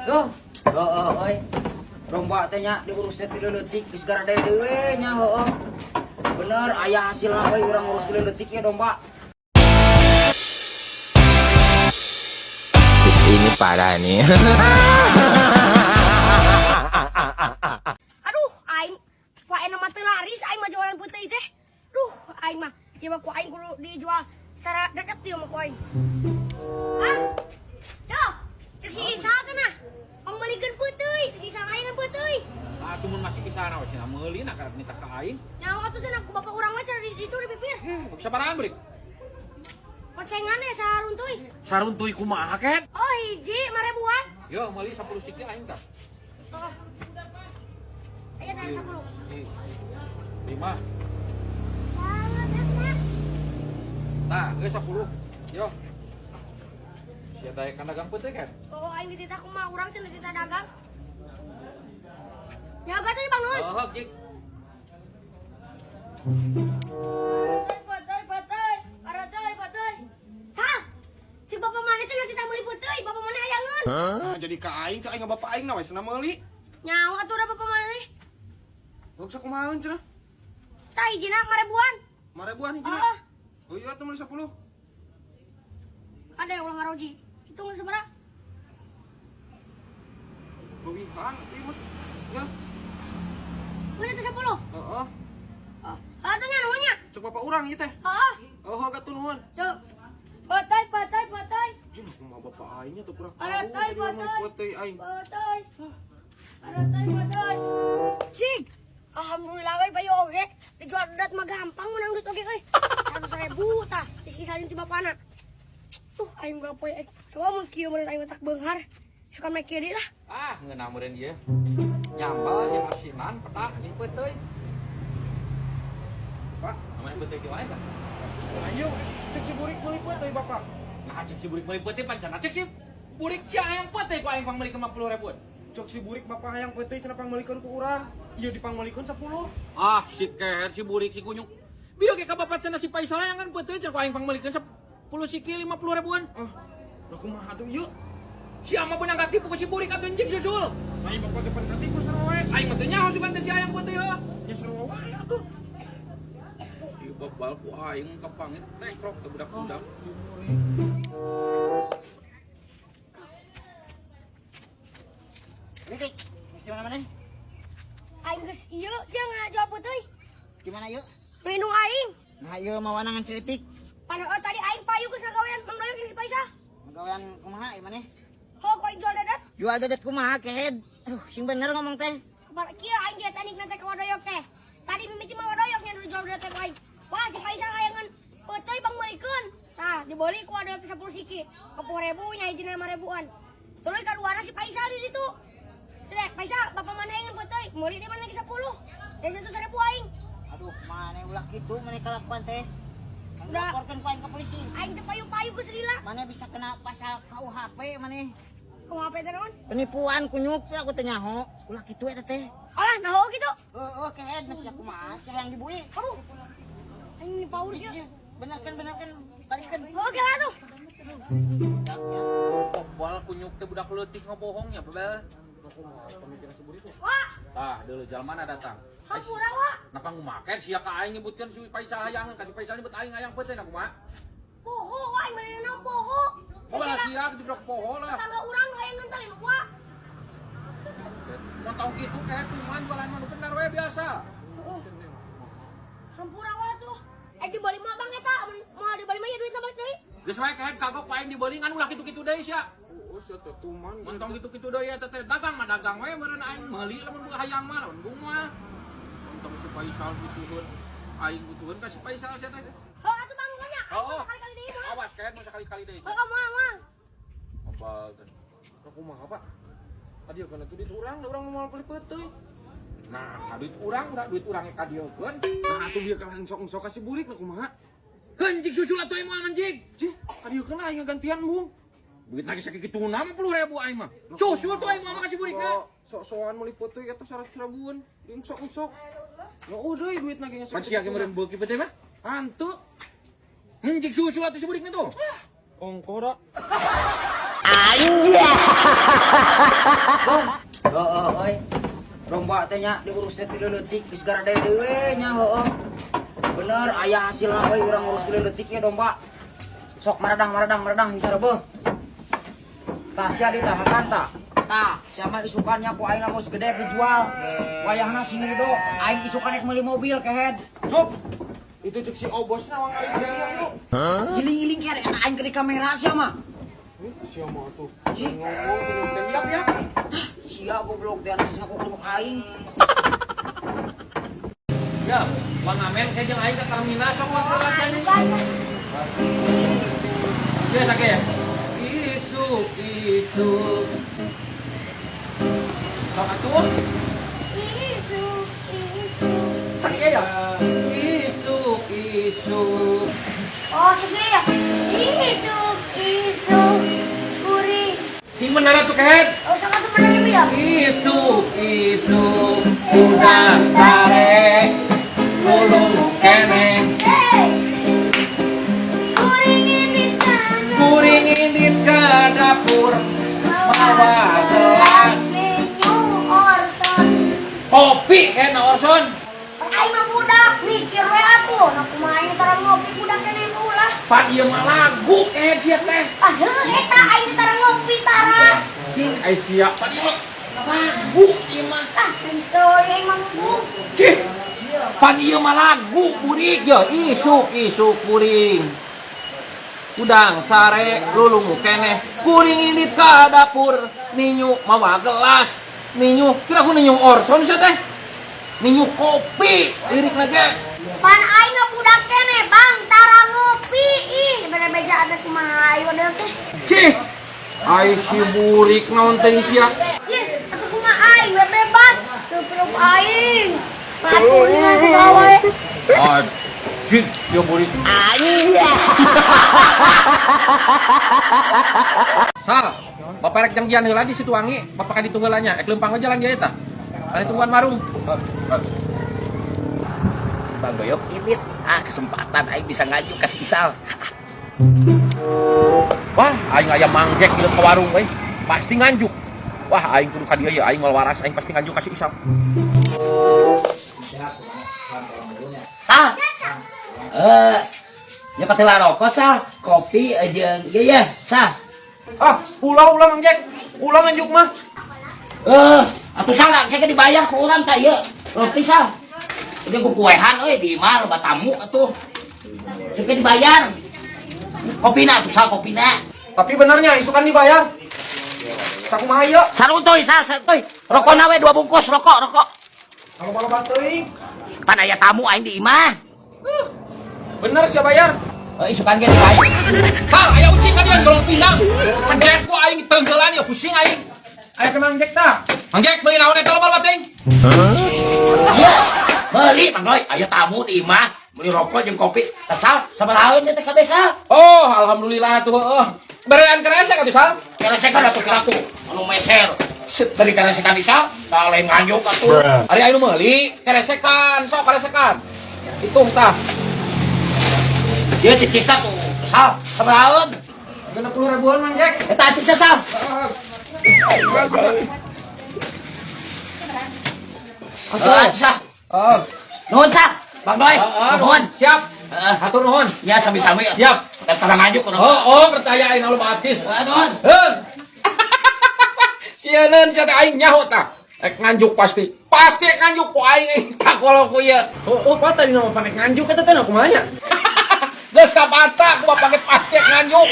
Tuh, heeh euy. Domba teh nya diurus teh ti leutik geus garede deui we nya heueuh. Bener aya hasilna euy urang ngurus ti leutik ya domba. Ini parah nih. Aduh, aing poe mah teu laris aing mah jualan peuteuy teh. Duh, aing mah ieu mah ku aing kudu dijual secara dedet ieu mah ku aing. Hah? Yo, cek si Isal cenah. Pangmeulikeun peuteuy, si Isal hayangan peuteuy. Nah, atuh mun masih isana we cenah meuli na karek nitah ka aing. Nyawa atuh cenah ku bapak urang mah cenah di ditu di pipir. Sabarahan beurik? Kocengan ya saruntuy. Saruntuy kumaha ket? Oh, hiji 5 ribuan. Yo meuli 10 siki aing tah. Oh. Ayo tah 10. 5. Banget eta. Tah, geus 10. Yo. Sia daek kan dagang peuteuy kan? Oh, aing dititah kumaha urang cenah dititah dagang. Jaga tuh Bang Nun. Oh, jik. Peuteuy, peuteuy, peuteuy. Peuteuy, peuteuy. Sal. Cik bapak mana cenah titah meuli peuteuy, bapak mana hayangeun. Nah, jadi ka aing cek aing bapak aing na we cenah meuli. Nyawa atuh da bapak mana? Gak usah kumaha cenah. Tah hijina 5 ribuan. 5 ribuan hijina. Heeh. Oh iya atuh meuli 10. Ada yang ulah ngaroji. Hitung sabaraha? Leuwihan ieu mah. Ya, Punya teh 10. heeh. Oh, atuh nya nuhun nya. Cek bapak urang ieu teh. Heeh. Oh, atuh nuhun. Yo. Peuteuy, peuteuy, peuteuy. Jeung kumaha bapak aing nya tuh kurang. Peuteuy, peuteuy. Peuteuy aing. Peuteuy. Peuteuy, peuteuy. Cik. Alhamdulillah euy bayu oge. Dijual dedet mah gampang menang duit oge euy. 100 ribu tah. Geus kisalin ti bapana. Tuh aing gak poe eh. Soalnya mun kieu meureun aing mah tak beunghar. Suka make kieu deui lah. Ah, ngeunah meureun ieu. Nyambal sih asinan petak jeung peuteuy. Pak, Namanya peuteuy kieu wae tah. ayo cek si burik meuli peuteuy bapak. Nah, cek si burik meuli peuteuy pan cenah cek si burik sia hayang peuteuy ku aing pangmeulikeun 50 ribuan. Cek si burik bapak hayang peuteuy cenah pangmeulikeun ku urang. Ieu dipangmeulikeun 10. Ah, si keher si burik si kunyuk. Bieu ge ka bapak cenah si Faisal hayangan peuteuy cenah ku aing pangmeulikeun 10 siki 50 ribuan. Ah, lah kumaha atuh ieu? Sia mah beunang katipu ku si burik atuh anjing susul. Nah, ieu bapak depan katipu sarua wae. Aing mah teu nyaho si teh si hayang peuteuy heuh. Ya sarua wae atuh. Si bebal ku aing kapangit tekrok teh budak-budak. Si burik. Litik, geus di mana-mana? Aing geus ieu sia ngajual peuteuy. Di mana yuk? Minum aing. Nah, ieu mawanangan saeutik. Padahal tadi aing payu geus ngagawean Mang Doyok jeung si Faisal. Gawean kumaha ieu maneh? Heuh, ku aing jual dedet. Jual dedet kumaha kehed? Aduh, sing bener ngomong teh. Kabar kieu aing ge teknik teh ka Wadoyok teh. Tadi mimiti mah Wadoyok nya jual dedet teh ku aing. Wah, si Faisal hayangan peuteuy pangmeulikeun. Tah, dibeli ku Wadoyok teh 10 siki. 10 ribu nya hijina 5 ribuan. Tuluy kaduana si Faisal di ditu. Sede, Faisal, bapak mana hayangan peuteuy? Meuli di mana lagi 10. Jadi 100 ribu aing. Aduh, maneh ulah kitu maneh kalakuan teh. Udah. Laporkeun ku aing ke polisi. Aing teh payu-payu geus lila. Maneh bisa kena pasal KUHP maneh. Kumaha teh naon? Penipuan kunyuk aku teh nyaho. Ulah kitu eta teh. Alah, naho gitu. Oh, kehed nah sia kumaha sia yang dibui. Aduh. Aing ini power ieu. Benerkeun benerkeun balikeun. Oh, kira tuh. Bebal kunyuk teh budak leutik ngabohongnya bebel. Lah kumaha pemikiran si buriknya? Wah, Tah, deuleu jalmana datang. hampura wa. Napa ngumaket sia ka aing nyebutkeun si Faisal hayangan ka si Faisal nyebut aing hayang peuteuy na kumaha? Poho wa aing mana naon poho. Kumaha sia jebrok poho lah. Tetangga urang hayang teh wa. Mun tong kitu kayak kumaha jualan mah nu bener we biasa. Oh. Hampura wa tuh. Eh dibeli mah bang eta, mun moal dibeli mah ya duitna balik deui. Geus we kehed kagok ku aing dibeli ngan ulah kitu-kitu deui sia. Oh, sia teh tuman. Mun tong kitu-kitu deui eta teh dagang mah dagang we meureun aing meuli lamun boga hayang mah lamun embung mah. Mun tong si Faisal butuheun aing butuheun ka si Faisal sia teh. Oh, atuh bang nya. Aing Oh, oh. mah kali-kali deui mah. Awas kehed mun sakali-kali deui. Oh, moal moal. Apa teh? Lah kumaha, Pak? Kadiekeun atuh duit urang, da urang moal beli peuteuy. Nah, duit urang udah duit urang ge kadiekeun. Nah, atuh bieu kalah sok-sok ka si burik na kumaha? Anjing susul atuh aing moal anjing. Cih, kadiekeun aing ngagantian, Bung. Duit lagi sakitu 60 ribu aing mah. Susul tuh aing mah ka si burik na. Sok-sokan meuli peuteuy eta 100 ribuan. Dingsok-ngsok. Ya udah duit lagi Pan sia ge meureun beuki peuteuy mah. Hantu. Anjing susul atuh si burik na tuh. Ongko da. Bang, heeh euy. Domba teh nya diurus teh ti leutik geus garede deui we nya heueuh. Bener aya hasilna euy urang ngurus ti leutik ieu domba. Sok maradang maradang maradang bisa rebeuh. Tah sia ditahakan tah. Tah, sia mah isukannya ku aing lamun gede dijual. Wayahna sing ridho, aing isukan rek meuli mobil kehed. Cup. Itu cek si obosna wang aing jadi yuk. Giling-giling kieu eta aing ke di kamera sia mah. Sia mah tuh. Ngomong teh ya. Sia goblok teh anu ngaku aing. Ya, Bang Amen kayak jeung aing ke terminal sok waktu latihan ini. Ya, sake ya. Isuk isuk. Sok atuh. Isuk isuk. Sake ya. Isuk isuk. Oh, segini ya. Isuk isuk. Kuring. Sing bener atuh kehed. Oh, sangat bener ya. Isuk isuk udah sare lulung keneh. Hey. Kuring ini tanah. Kuring indit ke dapur mawa gelas Minum Orson. kopi kena Orson. Aing mah budak mikir we atuh. Nah kumaha aing tara ngopi budak keneh ulah. Pan ieu mah lagu kehed sia teh. Ah heuh eta aing tara ngopi tara. Cing ai sia pan ieu mah lagu ieu mah. Ah geus aing mah ngubung. Cih. Pan ieu mah lagu burik ye isuk isuk kuring. Udang sare lulungu keneh kuring indit ka dapur ninyu mawa gelas ninyu kira ku ninyu Orson sia teh. Ninyu kopi lirik lagi. Pan aing mah budak keneh bang tara ngopi ih bener beja ada kumaha aing wadah teh. Cih. Ai si burik naon teh sia. Ih atuh kumaha aing we bebas teu perlu aing. Patuh geus wae. Ah, cih sia burik. Sal, bapak rek janggian heula di situ wangi, bapak ka ditu heula nya, ek leumpang we jalan dia eta. Ari tungguan marung. Bang Goyok ini kesempatan aing bisa ngaju ka si Isal. Wah, aing aya mangjek di ke warung euy. Pasti nganjuk. Wah, aing kudu ka dieu ya, aing moal waras, aing pasti nganjuk ka si Isal. Sal. Eh, nya patela rokok Sal, kopi jeung ieu ya, Sal. Ah, ulah ulah Mang Jack. Ulah nganjuk mah. Eh, atuh Sal kayak dibayar ku urang tah ieu. Roti Sal. Jeung ku kuehan euy di imah loba tamu atuh. Jeung dibayar. Kopina atuh Sal, kopina. Tapi benernya isukan dibayar. Sakumaha ieu? Saruntuy Sal, saruntuy. Rokona we 2 bungkus rokok, rokok. Kalau-kalau teuing. Pan aya tamu aing di imah. Bener sia bayar. Eh, isukan ge dibayar. Sal, aya ucing ka dieu golong pindang. Pencet ku aing tenggelan ya pusing aing. Aya ke Mang Jack tah. Mang Jack meuli naon eta loba teuing? Iya, beli Mang Doi, aya tamu di imah, beli rokok jeung kopi. Tah Sal, sabaraha teh kabeh Sal? Oh, alhamdulillah tuh heueuh. Berean keresek atuh Sal. Keresekan atuh kiraku, anu meser. Set beli keresekan di Sal, tah lain nganjuk atuh. Ari aing nu meuli keresekan, sok keresekan. Hitung tah. Ieu cicisna tuh, Sal, sabaraha? 60 ribuan Mang Jack. Eta acisna Sal. Heeh, acisna. Oh. Nuhun Sal, Bang Doi. Heeh, Nuhun. Siap. Heeh. Hatur nuhun. Ya sami-sami. Siap. Dan tara nganjuk urang. Oh, oh, percaya aing loba artis. Heeh, nuhun. Heuh. Sieun sia teh aing nyaho tah. Rek nganjuk pasti. Pasti rek nganjuk ku aing euy. Tak kalau ku ieu. Oh, oh, pak tadi nama panek nganjuk eta teh kumaha nya? Geus kapata ku bapak ge pasti rek nganjuk.